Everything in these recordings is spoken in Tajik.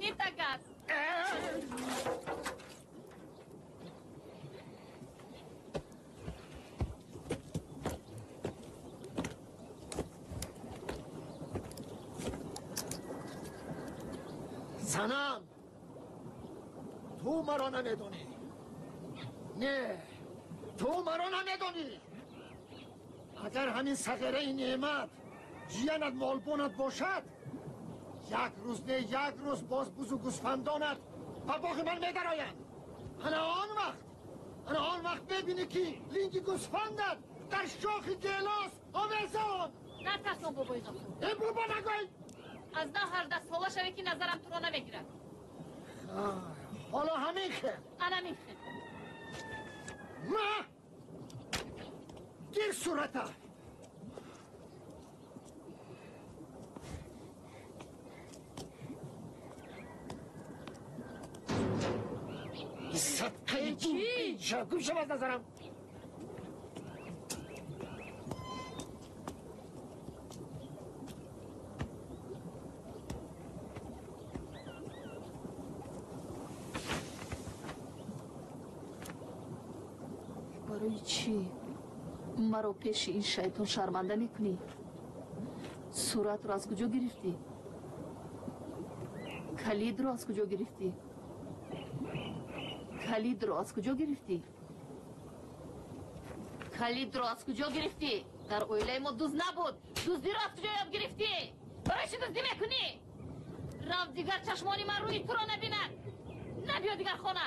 Бинитагас. Занам, ту маро намедонӣ. Не, ту маро намедонӣ. Агар ҳамин сағираи неъмат ҷиянат молбонат бошад, як рӯз не, як рӯз боз бузу гӯсфандонат ба боғи ман медароянд. Ана он вақт, ана он вақт мебинӣ, ки линги гӯсфандат дар шохи гелос овезон. Натарсон, бобои Ғафур. Э, бобо нагӯй. Аз нав 18 сола шаве, ки назарам туро намегирад. Ҳоло ҳамин хел. Анамин хел. Ма гир сурата. Садқаи Чӣ? Гум шав аз назарам. Барои чӣ маро пеши ин шайтон шарманда мекунӣ? Суратро аз куҷо гирифтӣ? Калидро аз куҷо гирифтӣ? Калидро аз куҷо гирифтӣ? Калидро аз куҷо гирифтӣ? Дар оилаи мо дуз набуд. Дуздиро аз куҷо ёд гирифтӣ? Барои чӣ дуздӣ мекунӣ? Рав, дигар чашмони ман рӯи туро набинад. Набиё дигар хона.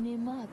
Неъмат,